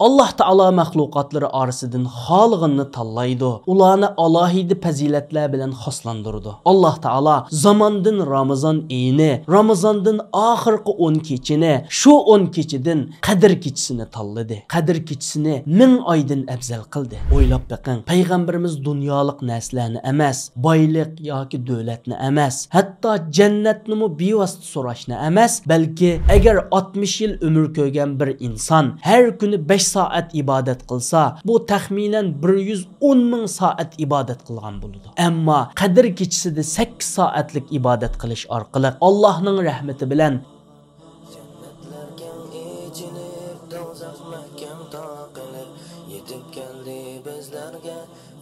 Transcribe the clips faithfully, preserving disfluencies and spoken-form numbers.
ئاللاھ تائالا مەخلۇقاتلىرى ئارىسىدىن خالىغىنىنى تاللايدۇ، ئۇلارنى ئالاھىدە پەزىلەتلەر بىلەن خاسلاندۇرىدۇ. ئاللاھ تائالا زاماندىن رامىزان ئېيىنى، رامىزاندىن ئاخىرقى ئون كېچىنى، شۇ ئون كېچىدىن قەدىر كېچىسىنى تاللىدى. قەدىر كېچىسىنى مىڭ ئايدىن ئەۋزەل قىلدى. ئويلاپ بېقىڭ، پەيغەمبىرىمىز دۇنيالىق نەرسىلەرنى ئەمەس، بايلىق ياكى دۆلەتنى ئەمەس، ھەتتا جەننەتنىمۇ بىۋاسىتە سوراشنى ئەمەس، بەلكى ئەگەر ئاتمىش يىل ئۆمۈر كۆرگەن بىر ئىنسان ھەر كۈنى بەش سائەت ئىبادەت قىلسا، بۇ تەخمىنەن بىر يۈز ئون مىڭ سائەت ئىبادەت قىلغان بولىدۇ. ئەمما قەدىر كېچىسىدە سەككىز سائەتلىك ئىبادەت قىلىش ئارقىلىق ئاللاھنىڭ رەھمىتى بىلەن جەننەتلەر كەڭ ئېچىلىپ، دوزاخ مەھكەم تاقىلىپ، يېتىپ كەلدى بىزلەرگە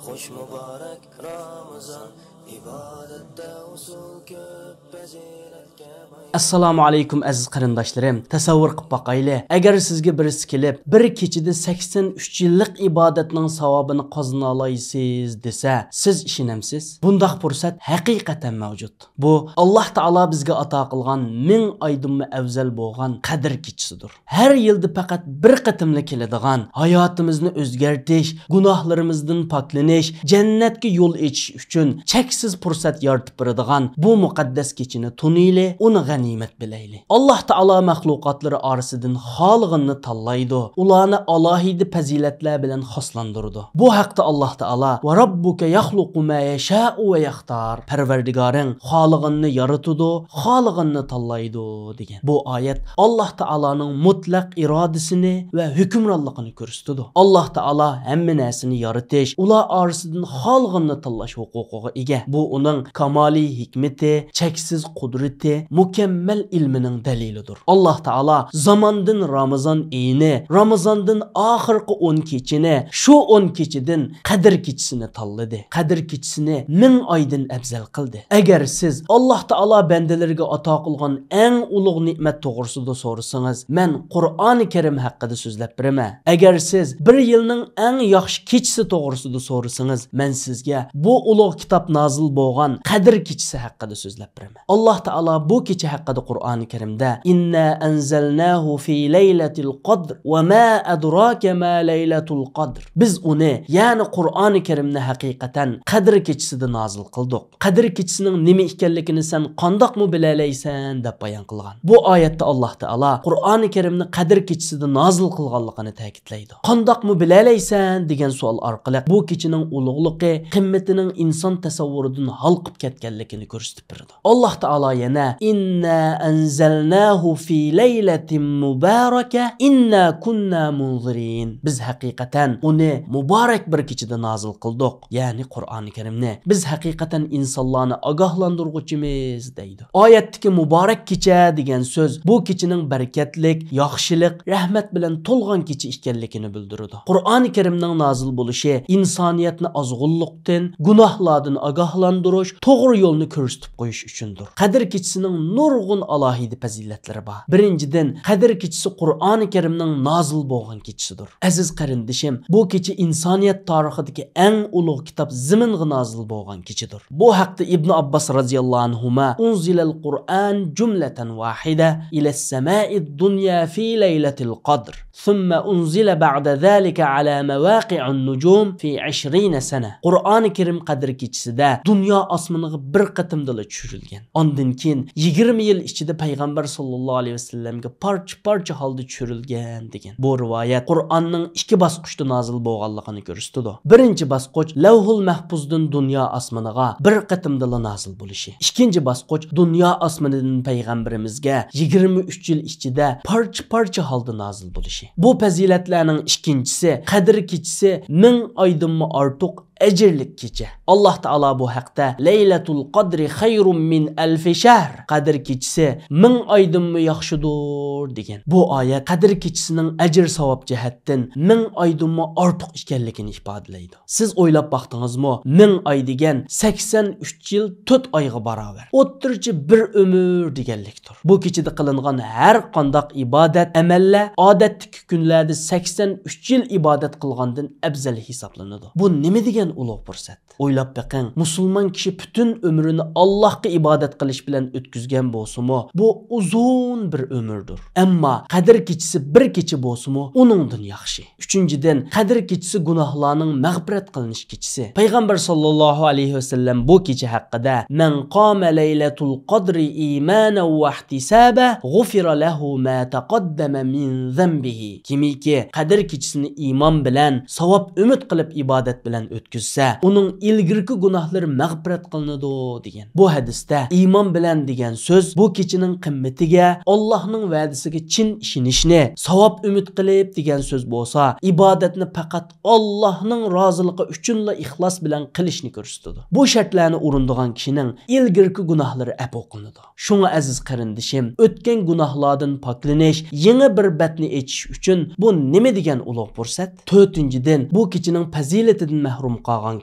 خۇش مۇبارەك رامىزان. ئىبادەتتە ئۇسۇل كۆپ، پەزىلەتكە باي. ئەسسالامۇ ئەلەيكۇم، ئەزىز قېرىنداشلىرىم. تەسەۋۋۇر قىلىپ باقايلى، ئەگەر سىزگە بىرسى كېلىپ، بىر كېچىدە سەكسەن ئۈچ يىللىق ئىبادەتنىڭ ساۋابىنى قازىنالايسىز دېسە، سىز ئىشىنەمسىز؟ بۇنداق پۇرسەت ھەقىقەتەن مەۋجۇت. بۇ، ئاللاھ تائالا بىزگە ئاتا قىلغان مىڭ ئايدىنمۇ ئەۋزەل بولغان قەدىر كېچىسىدۇر. ھەر يىلدا پەقەت بىر قېتىملا كېلىدىغان، ھاياتىمىزنى ئۆزگەرتىش، گۇناھلىرىمىزدىن پاكلىنىش، جەننەتكە يول ئېچىش ئۈچۈن چەكسىز پۇرسەت يارىتىپ بېرىدىغان بۇ مۇقەددەس كېچىنى تونۇيلى، ئۇنى غەنىيمەت بىلەيلى. ئاللاھ تائالا مەخلۇقاتلىرى ئارىسىدىن خالىغىنىنى تاللايدۇ، ئۇلارنى ئالاھىدە پەزىلەتلەر بىلەن خاسلاندۇرىدۇ. بۇ ھەقتە ئاللاھ تائالا، «ۋە رەببۇكە يەخلۇقۇ ما يەشائۇ ۋە يەختار»، پەرۋەردىگارىڭ خالىغىنىنى يارىتىدۇ، خالىغىنىنى تاللايدۇ، دېگەن. بۇ ئايەت ئاللاھ تائالانىڭ مۇتلەق ئىرادىسىنى ۋە ھۆكۈمرانلىقىنى كۆرسىتىدۇ. ئاللاھ تائالا ھەممە نەرسىنى يارىتىش، ئۇلار ئارىسىدىن خالىغىنىنى تاللاش ھوقۇقىغا ئىگە. بۇ ئۇنىڭ كامالىي ھېكمىتى، چەكسىز قۇدرىتى، مۇكەممەل ئىلمىنىڭ دەلىلىدۇر. ئاللاھ تائالا زاماندىن رامىزان ئېيىنى، رامىزاندىن ئاخىرقى ئون كېچىنى، شۇ ئون كېچىدىن قەدىر كېچىسىنى تاللىدى. قەدىر كېچىسىنى مىڭ ئايدىن ئەۋزەل قىلدى. ئەگەر سىز ئاللاھ تائالا بەندىلىرىگە ئاتا قىلغان ئەڭ ئۇلۇغ نېمەت توغرىسىدا سورىسىڭىز، مەن قۇرئانى كەرىم ھەققىدە سۆزلەپ بېرىمەن. ئەگەر سىز بىر يىلنىڭ ئەڭ ياخشى كېچىسى توغرىسىدا سورىسىڭىز، مەن سىزگە بۇ ئۇلۇغ كىتاب نازىل بولغان قەدىر كېچىسى ھەققىدە سۆزلەپ بېرىمەن. ئاللاھ تائالا بۇ كېچە ھەققىدە قۇرئانى كەرىمدە، «ئىننا ئەنزەلناھۇ فى لەيلەتىل قەدر ۋە ما ئەدراكە ما لەيلەتۇل قەدر»، بىز ئۇنى، يەنى قۇرئانى كەرىمنى ھەقىقەتەن قەدىر كېچىسىدە نازىل قىلدۇق. قەدىر كېچىسىنىڭ نېمە ئىكەنلىكىنى سەن قانداقمۇ بىلەلەيسەن؟ دەپ بايان قىلغان. بۇ ئايەتتە ئاللاھ تائالا قۇرئانى كەرىمنى قەدىر كېچىسىدە نازىل قىلغانلىقىنى تەكىتلەيدۇ. قانداقمۇ بىلەلەيسەن؟ دېگەن سوئال ئارقىلىق بۇ كېچىنىڭ ئۇلۇغلۇقى، قىممىتىنىڭ ئىنسان تەسەۋۋۇرىدىن ھالقىپ كەتكەنلىكىنى كۆرسىتىپ بېرىدۇ. ئاللاھ تائالا يەنە، «ئىننا ئەنزەلناھۇ فى لەيلەتىن مۇبارەكە، ئىننا كۇننا مۇنزىرىن»، بىز ھەقىقەتەن ئۇنى مۇبارەك بىر كېچىدە نازىل قىلدۇق، يەنى قۇرئانى كەرىمنى، بىز ھەقىقەتەن ئىنسانلارنى ئاگاھلاندۇرغۇچىمىز، دەيدۇ. ئايەتتىكى مۇبارەك كېچە دېگەن سۆز بۇ كېچىنىڭ بەرىكەتلىك، ياخشىلىق، رەھمەت بىلەن تولغان كېچە ئىكەنلىكىنى بىلدۈرىدۇ. قۇرئانى كەرىمنىڭ نازىل بولۇشى ئىنسانىيەتنى ئازغۇنلۇقتىن، گۇناھلاردىن ئاگاھلاندۇرۇش، توغرا يولنى كۆرسىتىپ قويۇش ئۈچۈندۇر. قەدىر كېچىسىنىڭ نۇرغۇن ئالاھىدە پەزىلەتلىرى بار. بىرىنچىدىن، قەدىر كېچىسى قۇرئانى كەرىمنىڭ نازىل بولغان كېچىسىدۇر. ئەزىز قېرىندىشىم، بۇ كېچە ئىنسانىيەت تارىخىدىكى ئەڭ ئۇلۇغ كىتاب زېمىنغا نازىل بولغان كېچىدۇر. بۇ ھەقتە ئىبن ئابباس رازىياللاھۇ ئەنھۇما، «ئۇنزىلەل قۇرئان جۇملەتەن ۋاھىدە ئىلەس سەمائىد دۇنيا فى لەيلەتىل قەدر، سۇممە ئۇنزىلە بەئدە زالىكە ئەلا مەۋاقىئۇن نۇجۇم فى ئىشرىنە سەنە.» قۇرئانى كەرىم قەدىر كېچىسىدە دۇنيا ئاسمىنىغا بىر قېتىمدىلا چۈشۈرۈلگەن. ئاندىن كېيىن يىگىرمە يىل ئىچىدە پەيغەمبەر ساللاللاھۇ ئەلەيھى ۋەسەللەمگە پارچە-پارچە ھالدا چۈشۈرۈلگەن، دېگەن. بۇ رىۋايەت قۇرئاننىڭ ئىككى باسقۇچتا نازىل بولغانلىقىنى كۆرسىتىدۇ. بىرىنچى باسقۇچ لەۋھۇل مەھپۇزدىن دۇنيا ئاسمىنىغا بىر قېتىمدىلا نازىل بولۇشى. ئىككىنچى باسقۇچ دۇنيا ئاسمىنىدىن پەيغەمبىرىمىزگە يىگىرمە ئۈچ يىل ئىچىدە پارچە-پارچە ھالدا نازىل بولۇشى. بۇ پەزىلەتلەرنىڭ ئىككىنچىسى، قەدىر كېچىسى مىڭ ئايدىنمۇ ئارتۇق ئەجىرلىك كېچە. ئاللاھ تائالا بۇ ھەقتە، «لەيلەتۇل قەدرى خەيرۇم مىن ئەلفى شەھر»، قەدىر كېچىسى مىڭ ئايدىنمۇ ياخشىدۇر، دېگەن. بۇ ئايەت قەدىر كېچىسىنىڭ ئەجىر-ساۋاب جەھەتتىن مىڭ ئايدىنمۇ ئارتۇق ئىكەنلىكىنى ئىپادىلەيدۇ. سىز ئويلاپ باقتىڭىزمۇ؟ مىڭ ئاي دېگەن سەكسەن ئۈچ يىل تۆت ئايغا باراۋەر. ئوتتۇرىچە بىر ئۆمۈر دېگەنلىكتۇر. بۇ كېچىدە قىلىنغان ھەر قانداق ئىبادەت، ئەمەللەر ئادەتتىكى كۈنلەردە سەكسەن ئۈچ يىل ئىبادەت قىلغاندىن ئەۋزەل ھېسابلىنىدۇ. بۇ نېمە دېگەن ئۇلۇغ پۇرسەت. ئويلاپ بېقىڭ، مۇسۇلمان كىشى پۈتۈن ئۆمرىنى ئاللاھقا ئىبادەت قىلىش بىلەن ئۆتكۈزگەن بولسىمۇ، بۇ ئۇزۇن بىر ئۆمۈردۇر. ئەمما قەدىر كېچىسى بىر كېچە بولسىمۇ، ئۇنىڭدىن ياخشى. ئۈچىنچىدىن، قەدىر كېچىسى گۇناھلارنىڭ مەغپىرەت قىلىنىش كېچىسى. پەيغەمبەر ساللاللاھۇ ئەلەيھى ۋەسەللەم بۇ كېچە ھەققىدە، مەن قامە لەيلەتۇل قەدرى ئىمانەن ۋەھتىسابەن، غۇفىرە لەھۇ ما تەقەددەمە مىن زەنبىھى. كىمكى قەدىر كېچىسىنى ئىمان بىلەن، ساۋاب ئۈمىد قىلىپ ئىبادەت بىلەن ئۆتكۈزسە، ئۇنىڭ ئىلگىرىكى گۇناھلىرى مەغپىرەت قىلىنىدۇ، دېگەن. بۇ ھەدىستە ئىمان بىلەن دېگەن سۆز بۇ كېچىنىڭ قىممىتىگە، ئاللاھنىڭ ۋەدىسىگە چىن ئىشىنىشنى، ساۋاب ئۈمىد قىلىپ دېگەن سۆز بولسا، ئىبادەتنى پەقەت ئاللاھنىڭ رازىلىقى ئۈچۈنلا ئىخلاس بىلەن قىلىشنى كۆرسىتىدۇ. بۇ شەرتلەرنى ئورۇندىغان كىشىنىڭ ئىلگىرىكى گۇناھلىرى ئەپۇ قىلىنىدۇ. شۇڭا ئەزىز قېرىندىشىم، ئۆتكەن گۇناھلاردىن پاكلىنىش، يېڭى بىر بەتنى ئېچىش ئۈچۈن بۇ نېمە دېگەن ئۇلۇغ پۇرسەت؟ تۆتىنچىدىن، بۇ كېچىنىڭ پەزىلىتىدىن مەھرۇم قالغان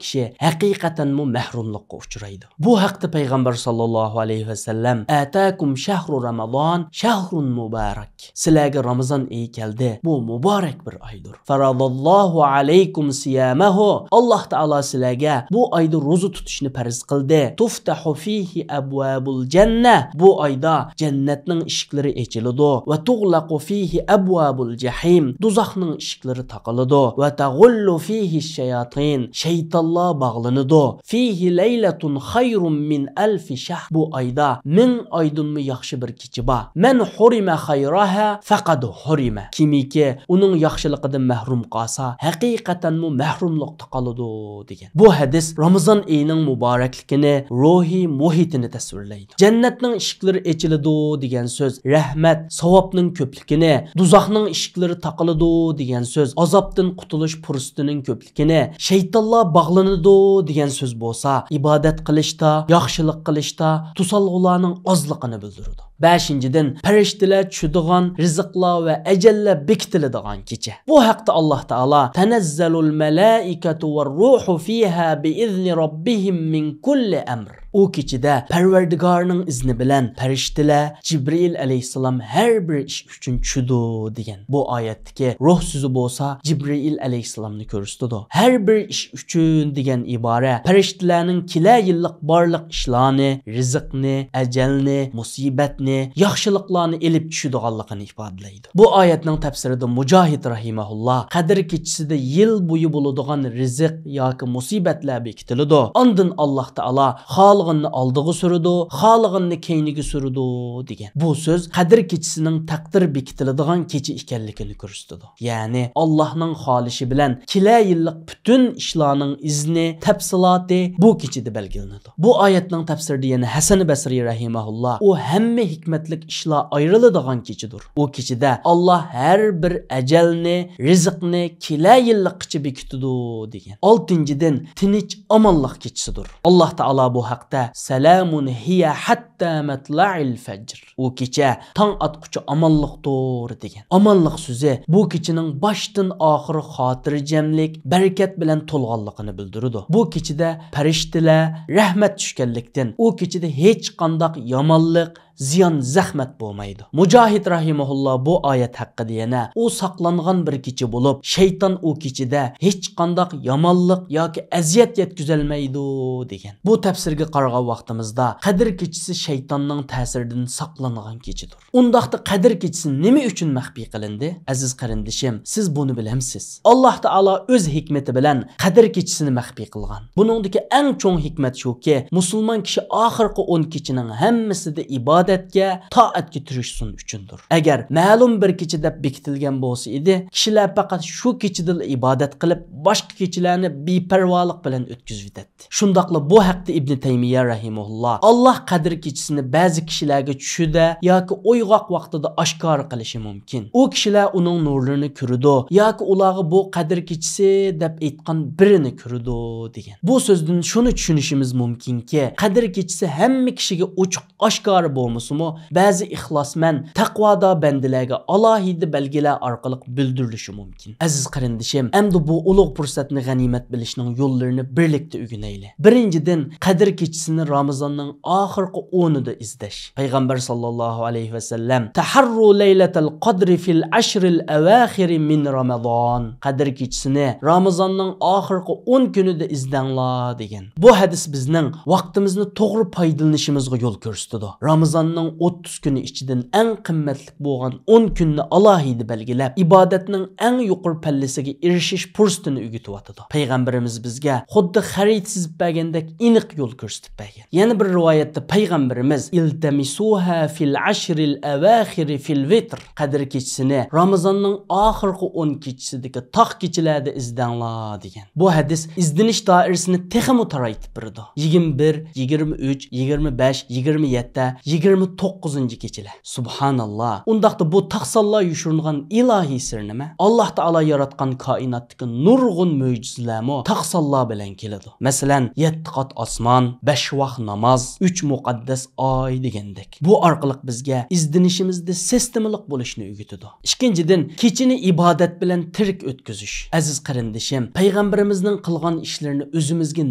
كىشى ھەقىقەتەنمۇ مەھرۇملۇققا ئۇچرايدۇ. بۇ ھەقتە پەيغەمبەر ساللاللاھۇ ئەلەيھى ۋەسەللەم، ئەتاكۇم شەھرۇ رامازان شەھرۇن مۇبارەك. سىلەرگە رامىزان ئېيى كەلدى. بۇ مۇبارەك بىر ئايدۇر. فەرەزەللاھۇ ئەلەيكۇم سىيامەھۇ. ئاللاھ تائالا سىلەرگە بۇ ئايدا روزا تۇتۇشنى پەرز قىلدى. تۇفتەھۇ فىھى ئەبۋابۇل جەننە. بۇ ئايدا جەننەتنىڭ ئىشىكلىرى ئېچىلىدۇ. ۋە تۇغلەقۇ فىھى ئەبۋابۇل جەھىم. دوزاخنىڭ ئىشىكلىرى تاقىلىدۇ. ۋە تەغۇللۇ فىھى شەياتىن. شەيتانلار باغلىنىدۇ. فىھى لەيلەتۇن خەيرۇن مىن ئەلفى شەھر. بۇ ئايدا مىڭ ئايدىنمۇ ياخشى بىر كېچە بار. مەن ھۇرىمە خەيراھا فەقەد ھۇرىمە. كىمكى ئۇنىڭ ياخشىلىقىدىن مەھرۇم قالسا، ھەقىقەتەنمۇ مەھرۇملۇقتا قالىدۇ، دېگەن. بۇ ھەدىس رامىزان ئېيىنىڭ مۇبارەكلىكىنى، روھىي مۇھىتىنى تەسۋىرلەيدۇ. جەننەتنىڭ ئىشىكلىرى ئېچىلىدۇ دېگەن سۆز رەھمەت، ساۋابنىڭ كۆپلۈكىنى، دوزاخنىڭ ئىشىكلىرى تاقىلىدۇ دېگەن سۆز ئازابتىن قۇتۇلۇش پۇرسىتىنىڭ كۆپلۈكىنى، شەيتانلار باغلىنىدۇ دېگەن سۆز بولسا ئىبادەت قىلىشتا، ياخشىلىق قىلىشتا توسالغۇلارنىڭ ئازلىقىنى بىلدۈرىدۇ. بەشىنچىدىن، پەرىشتىلەر چۈشىدىغان رىزىقلار ۋە ئەجەللەر بېكىتىلىدىغان كېچە. بۇ ھەقتە ئاللاھ تائالا، تەنەززەلۇل مەلائىكەتۇ ۋەرروھۇ فىھا بىئىزنى رەببىھىم مىن كۇللى ئەمر. ئۇ كېچىدە پەرۋەردىگارنىڭ ئىزنى بىلەن پەرىشتىلەر، جىبرىئىل ئەلەيھىسسالام ھەر بىر ئىش ئۈچۈن چۈشىدۇ، دېگەن. بۇ ئايەتتىكى روھ سۆزى بولسا جىبرىئىل ئەلەيھىسسالامنى كۆرسىتىدۇ. ھەر بىر ئىش ئۈچۈن دېگەن ئىبارە پەرىشتىلەرنىڭ كېلەر يىللىق بارلىق ئىشلارنى، رىزىقنى، ئەجەلنى، مۇسىبەتنى، ياخشىلىقلارنى ئېلىپ چۈشىدىغانلىقىنى ئىپادىلەيدۇ. بۇ ئايەتنىڭ تەپسىرىدە مۇجاھىد رەھىمەھۇللا، قەدىر كېچىسىدە يىل بويى بولىدىغان رىزىق ياكى مۇسىبەتلەر بېكىتىلىدۇ. ئاندىن ئاللاھ تائالا خالىغىنىنى ئالدىغا سۈرىدۇ، خالىغىنىنى كەينىگە سۈرىدۇ، دېگەن. بۇ سۆز قەدىر كېچىسىنىڭ تەقدىر بېكىتىلىدىغان كېچە ئىكەنلىكىنى كۆرسىتىدۇ. يەنى ئاللاھنىڭ خالىشى بىلەن كېلەر يىللىق پۈتۈن ئىشلارنىڭ ئىزنى، تەپسىلاتى بۇ كېچىدە بەلگىلىنىدۇ. بۇ ئايەتنىڭ تەپسىرىدە يەنە ھەسەن بەسرى رەھىمەھۇللا، ئۇ ھەممە ھېكمەتلىك ئىشلار ئايرىلىدىغان كېچىدۇر. ئۇ كېچىدە ئاللاھ ھەر بىر ئەجەلنى، رىزىقنى كېلەر يىللىققىچە بېكىتىدۇ، دېگەن. ئالتىنچىدىن، تىنچ ئامانلىق كېچىسىدۇر. ئاللاھ تائالا بۇ ھەقتە، سەلامۇن ھىيە ھەتتا مەتلەئىل فەجر. ئۇ كېچە تاڭ ئاتقۇچە ئامانلىقتۇر، دېگەن. ئامانلىق سۆزى بۇ كېچىنىڭ باشتىن ئاخىر خاتىرجەملىك، بەرىكەت بىلەن تولغانلىقىنى بىلدۈرىدۇ. بۇ كېچىدە پەرىشتىلەر رەھمەت چۈشكەنلىكتىن، ئۇ كېچىدە ھېچقانداق يامانلىق، زىيان، زەخمەت بولمايدۇ. مۇجاھىد رەھىمەھۇللا بۇ ئايەت ھەققىدە يەنە، ئۇ ساقلانغان بىر كېچە بولۇپ، شەيتان ئۇ كېچىدە ھېچقانداق يامانلىق ياكى ئەزىيەت يەتكۈزەلمەيدۇ، دېگەن. بۇ تەپسىرگە قارىغان ۋاقتىمىزدا، قەدىر كېچىسى شەيتاننىڭ تەسىرىدىن ساقلانغان كېچىدۇر. ئۇنداقتا قەدىر كېچىسى نېمە ئۈچۈن مەخپىي قىلىندى؟ ئەزىز قېرىندىشىم، سىز بۇنى بىلەمسىز؟ ئاللاھ تائالا ئۆز ھېكمىتى بىلەن قەدىر كېچىسىنى مەخپىي قىلغان. بۇنىڭدىكى ئەڭ چوڭ ھېكمەت شۇكى، مۇسۇلمان كىشى ئاخىرقى ئون كېچىنىڭ ھەممىسىدە ئىبادەتكە، تائەتكە تىرىشسۇن ئۈچۈندۇر. ئەگەر مەلۇم بىر كېچە دەپ بېكىتىلگەن بولسا ئىدى، كىشىلەر پەقەت شۇ كېچىدىلا ئىبادەت قىلىپ، باشقا كېچىلەرنى بىپەرۋالىق بىلەن ئۆتكۈزۈۋېتەتتى. شۇنداقلا بۇ ھەقتە ئىبنى تەيمىيە رەھىمەھۇللا، ئاللاھ قەدىر كېچىسىنى بەزى كىشىلەرگە چۈشىدە ياكى ئويغاق ۋاقتىدا ئاشكارا قىلىشى مۇمكىن. ئۇ كىشىلەر ئۇنىڭ نۇرلىرىنى كۆرىدۇ ياكى ئۇلارغا بۇ قەدىر كېچىسى دەپ ئېيتقان بىرىنى كۆرىدۇ، دېگەن. بۇ سۆزدىن شۇنى چۈشىنىشىمىز مۇمكىنكى، قەدىر كېچىسى ھەممە كىشىگە ئوچۇق ئاشكارا بولمىسا، بولسىمۇ، بەزى ئىخلاسمەن، تەقۋادار بەندىلەرگە ئالاھىدە بەلگىلەر ئارقىلىق بىلدۈرۈلۈشى مۇمكىن. ئەزىز قېرىندىشىم، ئەمدى بۇ ئۇلۇغ پۇرسەتنى غەنىيمەت بىلىشنىڭ يوللىرىنى بىرلىكتە ئۆگىنەيلى. بىرىنچىدىن، قەدىر كېچىسىنى رامىزاننىڭ ئاخىرقى ئونىدا ئىزدەش. پەيغەمبەر ساللاللاھۇ ئەلەيھى ۋەسەللەم، «تەھەررۇ لەيلەتەل قەدرى فىل ئەشرىل ئەۋاخىرى مىن رامازان.» قەدىر كېچىسىنى رامىزاننىڭ ئاخىرقى ئون كۈنىدە ئىزدەڭلار، دېگەن. بۇ ھەدىس بىزنىڭ ۋاقتىمىزنى توغرا پايدىلىنىشىمىزغا يول كۆرسىتىدۇ. رامىزاننىڭ ئوتتۇز كۈنى ئىچىدىن ئەڭ قىممەتلىك بولغان ئون كۈننى ئالاھىدە بەلگىلەپ، ئىبادەتنىڭ ئەڭ يۇقىرى پەللىسىگە ئېرىشىش پۇرسىتىنى ئۆگىتىۋاتىدۇ. پەيغەمبىرىمىز بىزگە خۇددى خەرىتە سىزىپ بەرگەندەك ئېنىق يول كۆرسىتىپ بەرگەن. يەنە بىر رىۋايەتتە پەيغەمبىرىمىز، «ئىلتەمىسۇھا فىل ئەشرىل ئەۋاخىرى فىل ۋىتر.» قەدىر كېچىسىنى رامىزاننىڭ ئاخىرقى ئون كېچىسىدىكى تاق كېچىلەردە ئىزدەڭلار، دېگەن. بۇ ھەدىس ئىزدىنىش دائىرىسىنى تېخىمۇ تارايتىپ بېرىدۇ. يىگىرمە بىر، يىگىرمە ئۈچ، يىگىرمە بەش، يىگىرمە يەتتە، يىگىرمە توققۇزىنچى كېچىلەر. سۇبھاناللا. ئۇنداقتا بۇ تاق سانلار يوشۇرۇنغان ئىلاھىي سىر نېمە؟ ئاللاھ تائالا ياراتقان كائىناتتىكى نۇرغۇن مۆجىزىلەرمۇ تاق سانلار بىلەن كېلىدۇ. مەسىلەن، يەتتە قات ئاسمان، بەش ۋاق ناماز، ئۈچ مۇقەددەس ئاي دېگەندەك. بۇ ئارقىلىق بىزگە ئىزدىنىشىمىزدە سىستېمىلىق بولۇشنى ئۆگىتىدۇ. ئىككىنچىدىن، كېچىنى ئىبادەت بىلەن تىرىك ئۆتكۈزۈش. ئەزىز قېرىندىشىم، پەيغەمبىرىمىزنىڭ قىلغان ئىشلىرىنى ئۆزىمىزگە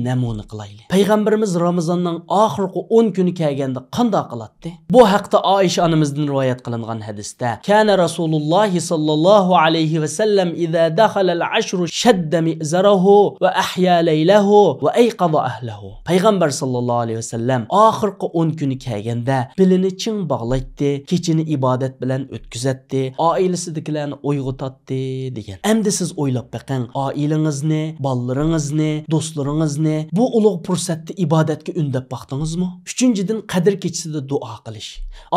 نەمۇنە قىلايلى. پەيغەمبىرىمىز رامىزاننىڭ ئاخىرقى ئون كۈنى كەلگەندە قانداق قىلاتتى؟ بۇ ھەقتە ئائىشە ئانىمىزدىن رىۋايەت قىلىنغان ھەدىستە، كان رسول الله صلى الله عليه وسلم إذا دخل العشر شد مئزره وأحيا ليله وأيقظ أهله. پەيغەمبەر ساللاللاھۇ ئەلەيھى ۋەسەللەم ئاخىرقى ئون كۈنى كەلگەندە بېلىنى چىڭ باغلايتتى، كېچىنى ئىبادەت بىلەن ئۆتكۈزەتتى، ئائىلىسىدىكىلەرنى ئويغىتاتتى، دېگەن. ئەمدى سىز ئويلاپ بېقىڭ، ئائىلىڭىزنى، بالىلىرىڭىزنى، دوستلىرىڭىزنى بۇ ئۇلۇغ پۇرسەتتە ئىبادەتكە ئۈندەپ باقتىڭىزمۇ؟ ئۈچىنچىدىن، قەدىر كېچىسىدە دۇئا قىلىش.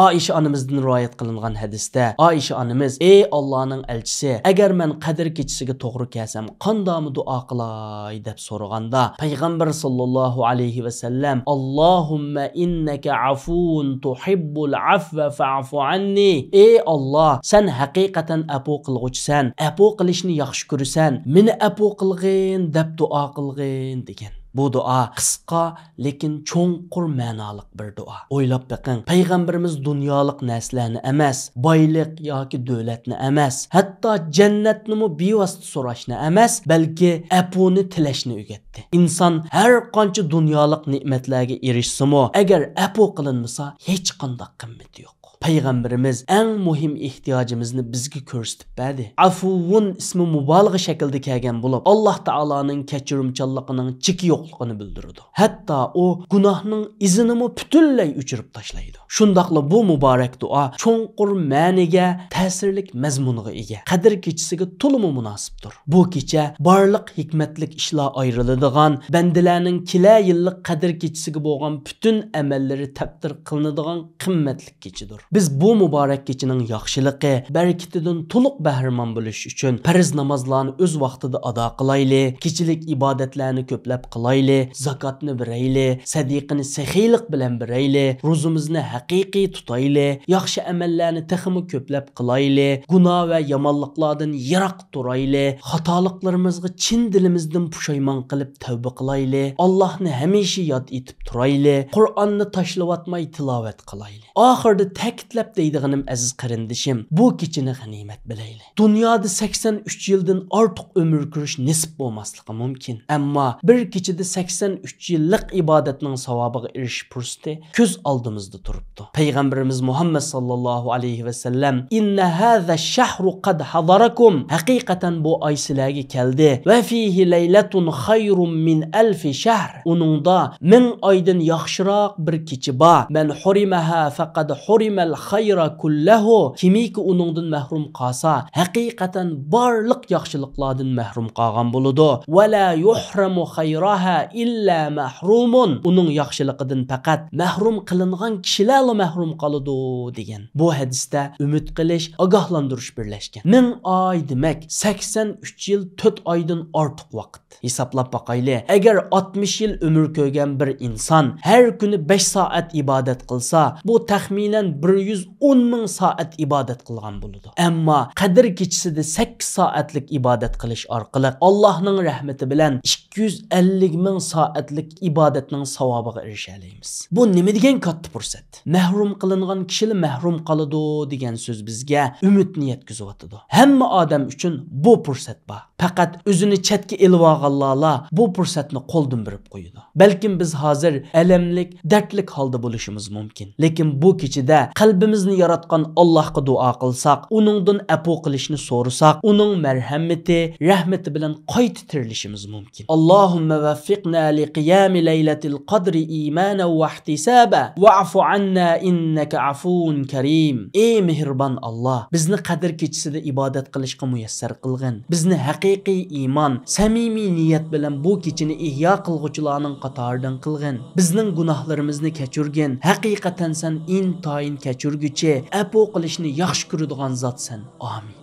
ئائىشە ئانىمىزدىن رىۋايەت قىلىنغان ھەدىستە ئائىشە ئانىمىز، ئەي ئاللانىڭ ئەلچىسى، ئەگەر مەن قەدىر كېچىسىگە توغرا كەلسەم، قانداقمۇ دۇئا قىلاي؟ دەپ سورىغاندا، پەيغەمبەر ساللاللاھۇ ئەلەيھى ۋەسەللەم، اللهم إنك عفو تحب العفو فاعف عني. ئەي ئاللا، سەن ھەقىقەتەن ئەپۇ قىلغۇچىسەن، ئەپۇ قىلىشنى ياخشى كۆرىسەن، مېنى ئەپۇ قىلغىن دەپ دۇئا قىلغىن، دېگەن. بۇ دۇئا قىسقا، لېكىن چوڭقۇر مەنالىق بىر دۇئا. ئويلاپ بېقىڭ، پەيغەمبىرىمىز دۇنيالىق نەرسىلەرنى ئەمەس، بايلىق ياكى دۆلەتنى ئەمەس، ھەتتا جەننەتنىمۇ بىۋاسىتە سوراشنى ئەمەس، بەلكى ئەپۇنى تىلەشنى ئۆگەتتى. ئىنسان ھەر قانچە دۇنيالىق نېمەتلەرگە ئېرىشسىمۇ، ئەگەر ئەپۇ قىلىنمىسا، ھېچقانداق قىممىتى يوق. پەيغەمبىرىمىز ئەڭ مۇھىم ئېھتىياجىمىزنى بىزگە كۆرسىتىپ بەردى. ئەفۇۋۇن ئىسمى مۇبالىغە شەكلىدە كەلگەن بولۇپ، ئاللاھ تائالانىڭ كەچۈرۈمچانلىقىنىڭ چېكى يوقلۇقىنى بىلدۈرىدۇ. ھەتتا ئۇ گۇناھنىڭ ئىزىنىمۇ پۈتۈنلەي ئۆچۈرۈپ تاشلايدۇ. شۇنداقلا بۇ مۇبارەك دۇئا چوڭقۇر مەنىگە، تەسىرلىك مەزمۇنغا ئىگە. قەدىر كېچىسىگە تولىمۇ مۇناسىپتۇر. بۇ كېچە بارلىق ھېكمەتلىك ئىشلار ئايرىلىدىغان، بەندىلەرنىڭ كېلەر يىللىق قەدىر كېچىسىگە بولغان پۈتۈن ئەمەللىرى تەقدىر قىلىنىدىغان قىممەتلىك كېچىدۇر. بىز بۇ مۇبارەك كېچىنىڭ ياخشىلىقى، بەرىكىتىدىن تولۇق بەھرىمەن بولۇش ئۈچۈن پەرز نامازلارنى ئۆز ۋاقتىدا ئادا قىلايلى، كېچىلىك ئىبادەتلەرنى كۆپلەپ قىلايلى، زاكاتنى بېرەيلى، سەدىقىنى سېخىيلىق بىلەن بېرەيلى، روزىمىزنى ھەقىقىي تۇتايلى، ياخشى ئەمەللەرنى تېخىمۇ كۆپلەپ قىلايلى، گۇناھ ۋە يامانلىقلاردىن يىراق تۇرايلى، خاتالىقلىرىمىزغا چىن دىلىمىزدىن پۇشايمان قىلىپ تەۋبە قىلايلى، ئاللاھنى ھەمىشە ياد ئېتىپ تۇرايلى، قۇرئاننى تاشلىۋاتماي تىلاۋەت قىلايلى. ئاخىرىدا تەكىتلەپ دەيدىغىنىم، ئەزىز قېرىندىشىم، بۇ كېچىنى غەنىيمەت بىلەيلى. دۇنيادا سەكسەن ئۈچ يىلدىن ئارتۇق ئۆمۈر كۆرۈش نېسىپ بولماسلىقى مۇمكىن. ئەمما بىر كېچىدە سەكسەن ئۈچ يىللىق ئىبادەتنىڭ ساۋابىغا ئېرىشىش پۇرسىتى كۆز ئالدىمىزدا تۇرۇپتۇ. پەيغەمبىرىمىز مۇھەممەد ساللاللاھۇ ئەلەيھى ۋەسەللەم، إن هذا الشهر قد حضركم، ھەقىقەتەن بۇ ئاي سىلەرگە كەلدى، وفيه ليلة خير من ألف شهر، ئۇنىڭدا مىڭ ئايدىن ياخشىراق بىر كېچە بار، من حرمها فقد حرم الخير كله، كىمكى ئۇنىڭدىن مەھرۇم قالسا، ھەقىقەتەن بارلىق ياخشىلىقلاردىن مەھرۇم قالغان بولىدۇ. ولا يحرم خيرها إلا محروم، ئۇنىڭ ياخشىلىقىدىن پەقەت مەھرۇم قىلىنغان كىشىلەرلا مەھرۇم قالىدۇ، دېگەن. بۇ ھەدىستە ئۈمىد قىلىش، ئاگاھلاندۇرۇش بىرلەشكەن. مىڭ ئاي دېمەك، سەكسەن ئۈچ يىل تۆت ئايدىن ئارتۇق ۋاقىت. ھېسابلاپ باقايلى، ئەگەر ئاتمىش يىل ئۆمۈر كۆرگەن بىر ئىنسان ھەر كۈنى بەش سائەت ئىبادەت قىلسا، بۇ تەخمىنەن بىر يۈز ئون مىڭ سائەت ئىبادەت قىلغان بولىدۇ. ئەمما قەدىر كېچىسىدە سەككىز سائەتلىك ئىبادەت قىلىش ئارقىلىق ئاللاھنىڭ رەھمىتى بىلەن ئىككى يۈز ئەللىك مىڭ سائەتلىك ئىبادەتنىڭ ساۋابىغا ئېرىشەلەيمىز. بۇ نېمە دېگەن كاتتا پۇرسەت! مەھرۇم قىلىنغان كىشىلا مەھرۇم قالىدۇ دېگەن سۆز بىزگە ئۈمىدنى يەتكۈزۈۋاتىدۇ. ھەممە ئادەم ئۈچۈن بۇ پۇرسەت بار. پەقەت ئۆزىنى چەتكە ئېلىۋالغانلارلا بۇ پۇرسەتنى قولدىن بېرىپ قويىدۇ. بەلكىم بىز ھازىر ئەلەملىك، دەردلىك ھالدا بولۇشىمىز مۇمكىن. لېكىن بۇ كېچىدە قەلبىمىزنى ياراتقان ئاللاھقا دۇئا قىلساق، ئۇنىڭدىن ئەپۇ قىلىشنى سورىساق، ئۇنىڭ مەرھەمىتى، رەھمىتى بىلەن قايتا تىرىلىشىمىز مۇمكىن. اللهم وفقنا لقيام ليلة القدر إيمانا واحتسابا واعف عنا إنك عفو كريم. ئەي مېھرىبان ئاللاھ، بىزنى قەدىر كېچىسىدە ئىبادەت قىلىشقا مۇيەسسەر قىلغىن. بىزنى ھەقىقىي ئىمان، سەمىمىي نىيەت بىلەن بۇ كېچىنى ئىھيا قىلغۇچىلارنىڭ قاتارىدىن قىلغىن. بىزنىڭ گۇناھلىرىمىزنى كەچۈرگىن. ھەقىقەتەن سەن ئىنتايىن كەچۈرگۈچى، ئەپۇ قىلىشنى ياخشى كۆرىدىغان زاتسەن. ئامىن.